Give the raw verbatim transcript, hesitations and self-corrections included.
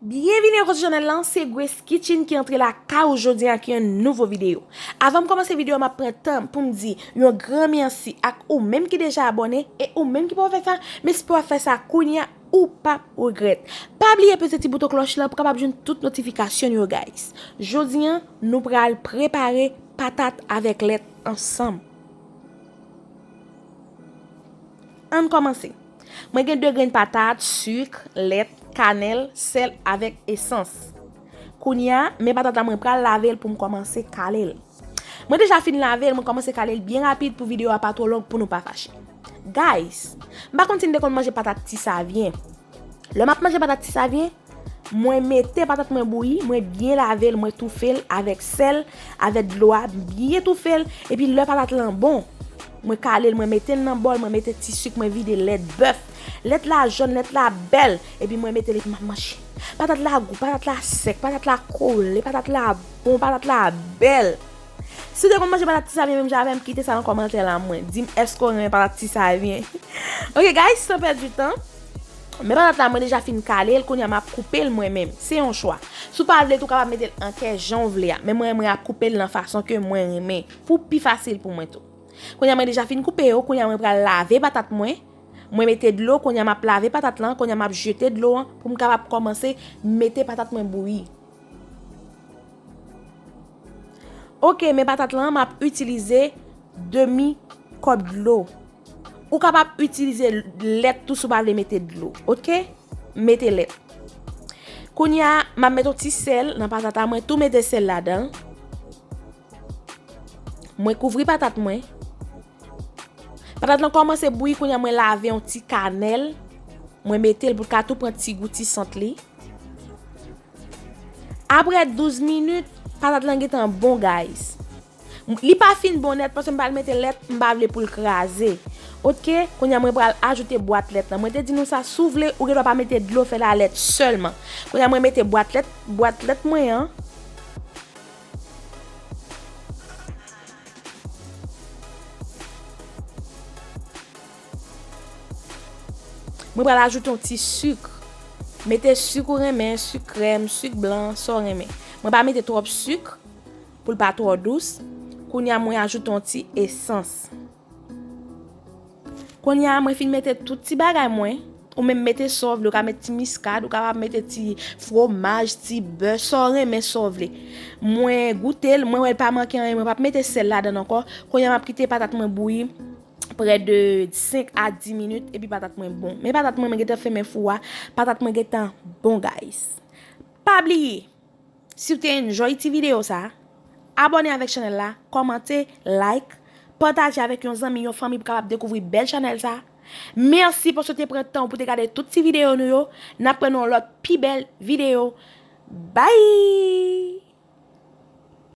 Byenvini ankò sou chanèl lan, se Grace Kitchen ki antre lakay ou jodi a ak yon nouvo videyo. Avan m kòmanse videyo a, m ap pran tan pou m di yon gran mèsi ak ou menm ki deja abòne e ou menm ki poko fè sa, men si w ap fè sa kounye a, ou p ap regrèt. Pa bliye peze ti bouton klòch lan pou w kapab jwenn tout notifikasyon yo, guys. Jodi a, nou pral prepare patat avèk lèt ansanm. Ann kòmanse. Mwen gen de grenn patat, sik, lèt, kanèl, sèl avèk esans. Kounye a, men patat la mwen pral lave l pou m kòmanse kale l. Mwen deja fin lave l, mwen kòmanse kale l byen rapid pou videyo a pa twò long pou nou pa fache. Guys, m pa konn si n te konn manje patat ti savyen. Lè m ap manje patat ti savyen, mwen mete patat mwen bouyi, mwen byen lave l, mwen toufe l avèk sèl, avèk dlo a, byen toufe l, epi lè patat lan bon, mwen kale l, mwen mete l nan bòl, mwen mete ti sik, mwen vide lèt bèf. Lèt la jòn, lèt la bèl, epi mwen mete l, epi m ap manje. Patat la gou, patat la sèk, patat la kole, patat la bon, patat la bèl. Si w te konn manje patat ti savyen menm jan avè m, kite sa nan kòmantè la mwen. Di m èske w renmen patat ti savyen. Ok, guys, san pèdi tan, men patat la mwen deja fin kale l, kounye a m ap koupe l mwen menm. Se yon chwa. Si w pa vle tou, w kapab mete l an kè jan w vle a. Men mwen, mwen ap koupe l nan fason ke mwen renmen. Pou pi fasil pou mwen tou. Kounye a mwen deja fin koupe yo, kounye a mwen pral lave patat mwen. Mwen mete dlo, kounye a m ap lave patat lan, kounye a m ap jete dlo an pou m kapab kòmanse mete patat mwen bouyi. Ok, men patat lan, m ap itilize demi kòp dlo. Ou kapab itilize lèt tou si w pa vle mete dlo, ok? Mete lèt. Kounye a, m ap mete yon ti sèl nan patat la, mwen tou mete sèl ladan. Mwen kouvri patat mwen. Patat lan kòmanse bouyi, kounye a mwen lave yon ti kanèl. Mwen mete l pou l ka tou pran ti gou, ti sant li. Apre douz minit, patat lan gentan bon, guys. Li pa fin bon nèt paske m pral mete lèt, m pa vle pou l kraze. Ok, kounye a mwen pral ajoute bwat lèt lan. Mwen te di nou sa, si w vle, ou gen dwa pa mete dlo, fè l a lèt sèlman. Kounye a mwen mete bwat lèt, bwat lèt mwen an. Mwen pral ajoute yon ti sik. Mete sik ou renmen, sik krèm, sik blan, sa w renmen. Mwen pa mete twòp sik pou l pa twò dous. Kounye a mwen ajoute yon ti esans. Kounye a mwen fin mete tout ti bagay mwen. Ou menm mete sa w vle, ou ka mete ti miskad, ou kapab mete ti fwomaj, ti bè, sa w renmen, sa w vle. Mwen goute l, mwen wè l pa manke anyen, mwen p ap mete sèl ladan l ankò. Kounye a m ap kite patat mwen bouyi prè de senk a dis minit, epi patat mwen bon. Men patat mwen, mwen gentan fèmen fou a, patat mwen gentan bon, guys. Pa bliye, si w te enjoy ti videyo sa, abòne avèk chanèl la, kòmante, like, pataje avèk yon zanmi, yon fanmi pou kapab dekouvri bèl chanèl sa. Mèsi paske w te pran tan w pou te gade tout ti videyo nou yo. N ap pran yon lòt pi bèl videyo. Bye!